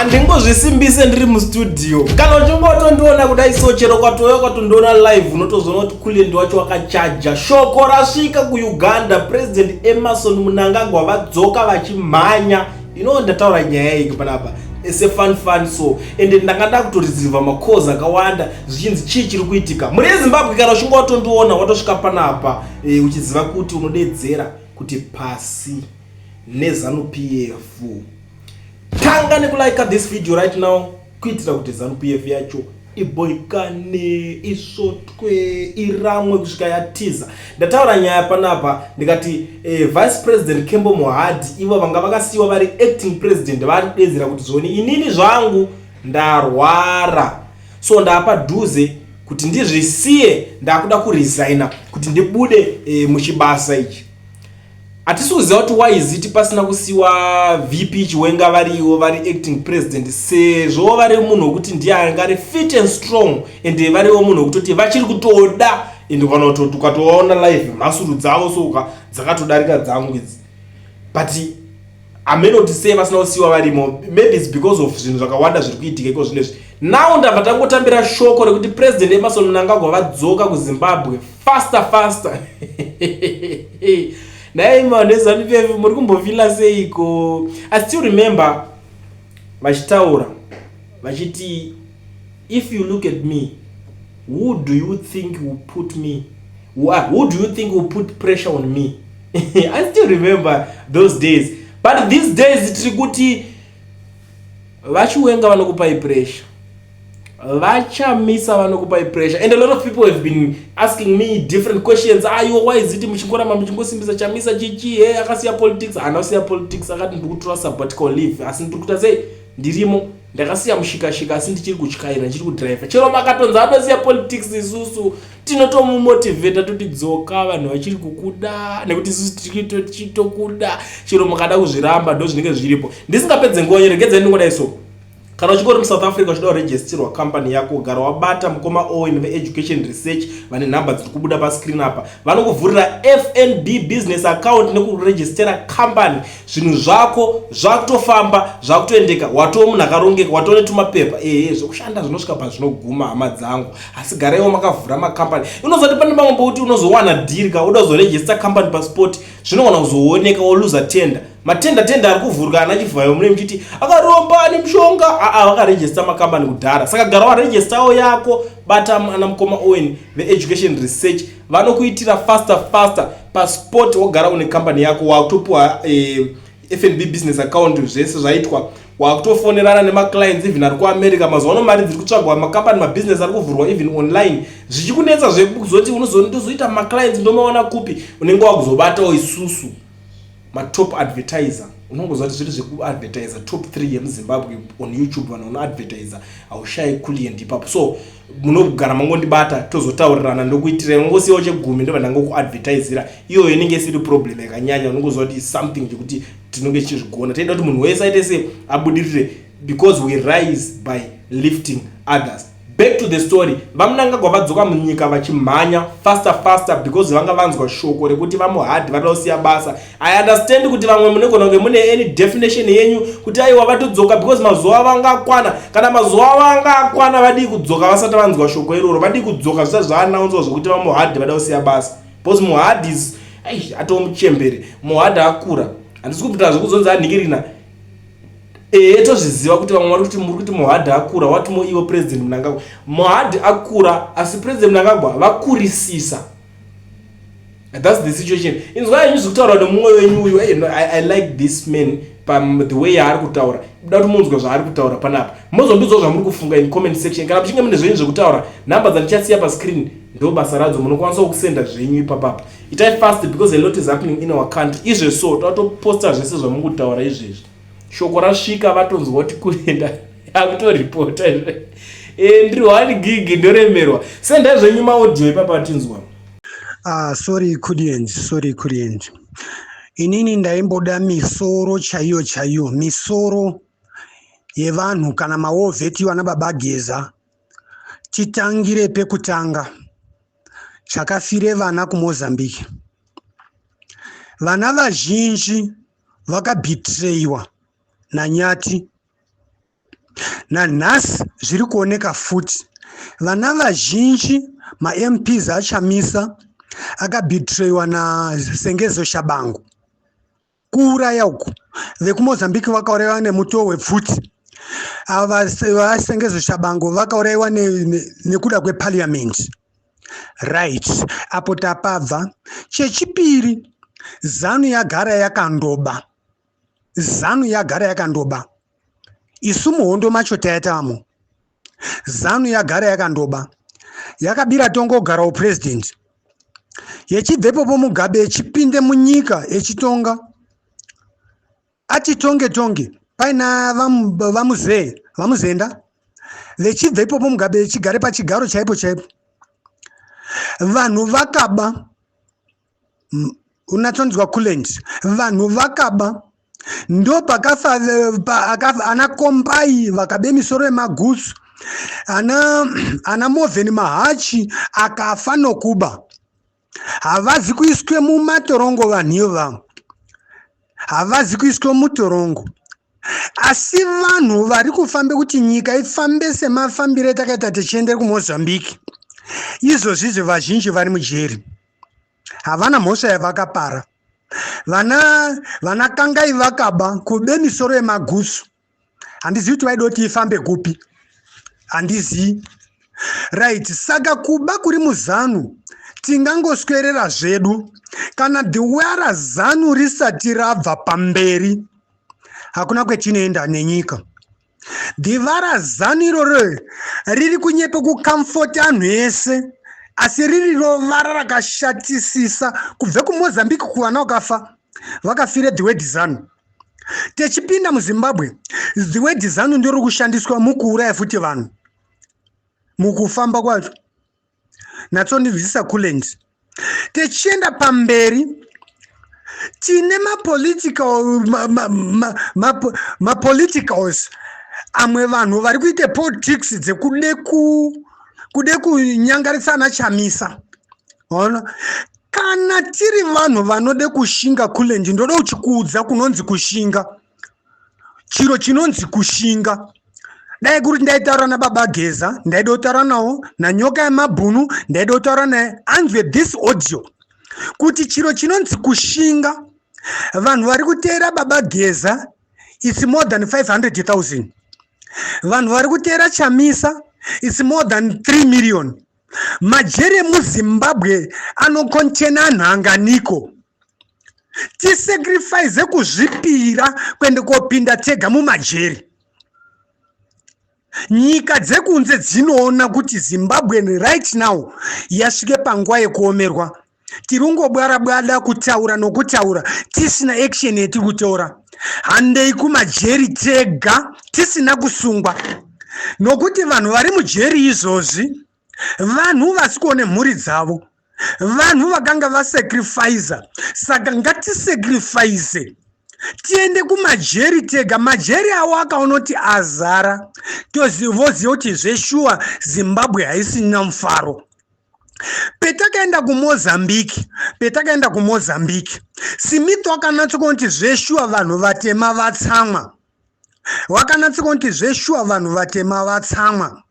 Handingozvisimbise ndiri mustudio. Kana uchinge watondiona kudai so, chero kwatouya ukatondiona live, unotozoona kuti Kulliant wacho wakachaja. Shoko rasvika kuUganda, President Emmerson Mnangagwa vadzoka vachimhanya. Ndataura nyaya iyi panapa sefun fun so, ende ndanga ndakutoreceiva macalls akawanda zvichinzi chii chiri kuitika muri yeZimbabwe. Kana uchinge watondiona watosvika panapa, uchiziva kuti unodedzera kuti pasi neZANU PF, tanga nekulike this video right now kuitira kuti ZANU PF yacho iboikane, isvotwe, iramwe kusvika yatiza. Ndataura nyaya panapa ndikati Vice President Kembo Mohadi, ivo vanga vakasiyiwa vari acting president, vari kuti zvoni inini zvangu ndarwara, so ndapadhuze kuti ndizvisiye, ndakuda kuresigna kuti ndibude muchibasa ichi. Hatisi kuziva kuti why is it pasina kusiwa VP Chiwenga variwo vari acting president, sezvo vari munhu wekuti ndiye anga ari fit and strong, and variwo munhu wekutoti vachiri kutoda. And kana kutoti ukatovaona live, mhasuru dzavo soka dzakatodarika dzangu idzi, but hameno kuti sei vasina kusiyiwa varimo. Maybe it's because of zvinhu zvakawanda zviri kuitika iko zvinezvi. Now ndabva tangotambira shoko rekuti President Emmerson Mnangagwa vadzoka kuZimbabwe faster faster. Nhai vanhu veZANU PF, muri kumbofeela seiko? I still remember vachitaura vachiti, "If you look at me, who do you think will put me who do you think will put pressure on me?" I still remember those days, but these days tiri kuti VaChiwenga vanokupai pressure, VaChamisa vanokupai pressure. And a lot of people have been asking me different questions. Aiwa, why is it muchingoramba muchingosimbisa Chamisa? Chichi he akasiya politics? Haana kusiya politics. Akati ndiri kutora sabbatical leave, asi ndiri kuita sei? Ndirimo. Ndakasiya mushikashika, asi ndichiri kutyaira, ndichiri kudhiraivha. Chero makatonzi anosiya politics, isusu tinotomumotivheta toti dzoka, vanhu vachiri kukuda, nekuti isusu tichitokuda chero mukada kuzviramba. Ndo zvinenge zviripo. Ndisingapedze nguva, nyeregedzai ndingodai so. Kana uchingori muSouth Africa uchida kuregisterwa company yako, gara wabata mukoma Owen veEducation Research vane nhamba dziri kubuda pascreen apa. Vanokuvhurira FNB business account nekuregistera company. Zvinhu zvako zvakutofamba, zvakutoendeka, watoo munhu akarongeka, watoo netumapepa. Ehe, zvokushanda zvinosvika pazvinoguma, hama dzangu, asi garaiwo makavhura makambani. Unozoti pane pamwe pokuti unozowana deal ka, uda kuzoregister company passport, zvinogona kuzooneka woluza tender. Matender tender ari kuvhurwa ana Chivhayo, mune muchiti akaromba nemushonga. Aa, vakaregister makambani kudhara, saka gara waregistawo yako. Bata ana mukoma Owen veEducation Research, vanokuitira faster faster passport. Wogara une kambani yako, wakutopiwa FNB business account, zvese zvaitwa, wakutofonerana nemaclients even ari kuAmerica. Mazuva ano mari dziri kutsvagwa, makambani, mabusiness ari kuvhurwa even online. Zvichikunetsa zvekuzoti unozoita maclients ndomaona kupi, unenge wakuzobatawo isusu matop advertiser. Unongoziva kuti zviri zvekuadvertisa, top 3 yemuZimbabwe on YouTube, vanhu vanoadvertisa, haushayi Kulliant ipapo. So munogara mangondibata, tozotaurirana, ndokuitirai. Ungosiyawo chegumi, ndobva ndangokuadvertisira. Iyoyo inenge isiri problem yakanyanya. Unongoziva kuti something chekuti tinonge tichizvigona. Toida kuti munhu wese aite se abudirire, because we rise by lifting others. Back to the story. VaMnangagwa vadzoka munyika vachimhanya faster faster because vanga vanzwa shoko rekuti VaMohadi varida kusiya basa. I understand kuti vamwe munogona kunge mune any definition yenyu kuti aiwa, vatodzoka because mazuva vanga akwana. Kana mazuva vanga akwana, vadii kudzoka vasati vanzwa shoko iroro? Vadii kudzoka zvisati zvaanaunswa zvokuti VaMohadi vada kusiya basa? Because Mohadi is atoo muchembere. Mohadi akura, handisi kupita zvekuzonzi anhingirina. Ehe, tozviziva kuti vamwe vari kuti muri kuti Mohadi akura. Watimo ivo President Mnangagwa, Mohadi akura, asi President Mnangagwa vakurisisa. That's the situation. Inzwai henyu zvekutaura nemumwe wenyu uyu. Hey, no, I like this man the way yaari kutaura. Kuda kuti munzwe zvaari kutaura panapa, mozondiudzawo zvamuri kufunga in comment section. Kana muchinge mune zvenyu zvekutaura, nhamba dzandichasiya pascreen ndo basa radzo, munokwanisawo kusenda zvenyu ipapapa. Itai fast because a lot is happening in our country izvezvi, so tatoposta zvese zvamuri izvezvi. Shoko rasvika, vatonzwa kuti kuenda akutoripota. Ndiri 1 gig, ndoremerwa. Sendai zvenyu maaudio ipapa tinzwa. Ah, sorry Kulliant, sorry Kulliant. Inini ndaimboda misoro chaiyo chaiyo, misoro yevanhu kana mawar vet vana Baba Geza. Titangire pekutanga. Chakafire vana kuMozambique. Vana vazhinji vakabhitreyiwa naNyathi. Nanhasi zviri kuoneka futi. Vana vazhinji maMPs aChamisa akabhitreyiwa naSengezo Shabangu. Kuuraya uku. VekuMozambique vakauraiwa nemutoo wepfuti. Ava vaSengezo Shabangu vakauraiwa nekuda kweparliament. Right, apo tapabva. Chechipiri, Zanu yagara yakandoba. Zanu yagara yakandoba. Isu muhondo macho taitamo. Zanu yagara yakandoba. Yakabira tongogara upresident. Yechibvepopo Mugabe echipinde munyika echitonga. Ati tonge tonge paina vamuzee vamuzenda vechibva ipopo Mugabe echigare pachigaro chaipo chaipo. Vanhu vakaba unatsonzwa Kulent vanhu vakaba ndopakafa ana Kombai vakabe misoro yemagutsu ana ana Moveni Mahachi akafa nokuba havazi kuiswe mumatorongo vanhu ivavo havazi kuiswe mutorongo asi vanhu vari kufambe kuti nyika ifambe semafambiro etakaita tichiendera kumozambique izvozvizvi vazhinji vari mujeri havana mhosva yavakapara vana vana kangai vakaba kube misoro yemagusu handizivi kuti vaida kuti ifambe kupi handizivi right saka kuba kuri muzanu tingangoswerera zvedu kana dhiwara zanu risati rabva pamberi hakuna kwetinoenda nenyika Divara zanu iroro riri kunyepa kucomfort anhu ese asi riri rovara rakashatisisa kubve kumozambique kuvana vakafa vakafire the word zanu techipinda muzimbabwe the word zanu ndiro kushandiswa mukuuraya futi vanhu mukufamba kwacho natsondinzwisisa kulent tichienda pamberi tine mapolitical mapoliticals amwe vanhu vari kuita politics dzekude ku kude kunyangarisa ana chamisa ona kana tiri vanhu vanode kushinga kulendi ndoda uchikuudza kunonzi kushinga chiro chinonzi kushinga dai kuri ndaitaura nababa geza ndaida kutaura nawo nanyoka yemabhunu ndaida kutaura naye anzwe this audio kuti chiro chinonzi kushinga vanhu vari kuteera baba geza its more than 500 000 vanhu vari kuteera chamisa its more than 3 million majeri emuzimbabwe anokontena anhu anganiko tisacrifice kuzvipira kuende kopinda tega mumajeri nyika dzekunze dzinoona kuti zimbabwe right now yasvike panguva yekuomerwa tiri kungobwara-bwada kutaura nokutaura tisina action yetiri kutora handei kumajeri tega tisina kusungwa nokuti vanhu vari mujeri izvozvi vanhu vasi kuone mhuri dzavo vanhu vakanga vasacrificer saka ngatisacrifice tiende kumajeri tega majeri avo akaona kuti azara voziva kuti zveshuwa zimbabwe haisina mufaro petakaenda kumozambique petakaenda kumozambique smith wakanatsa kuti zveshuwa vanhu vatema vatsamwa wakanatsa kuti zveshuwa vanhu vatema vatsamwa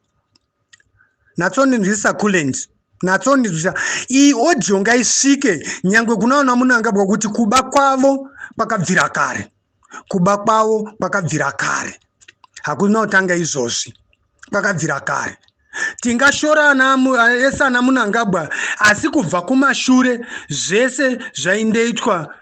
natsondinzwisa kulend natsondinzwisa iyi audio ngaisvike nyangwe kuna vana munangagwa kuti kuba kwavo kwakabvira kare kuba kwavo kwakabvira kare hakuna kutanga izvozvi kwakabvira kare tingashora ese ana munangagwa asi kubva kumashure zvese zvaindoitwa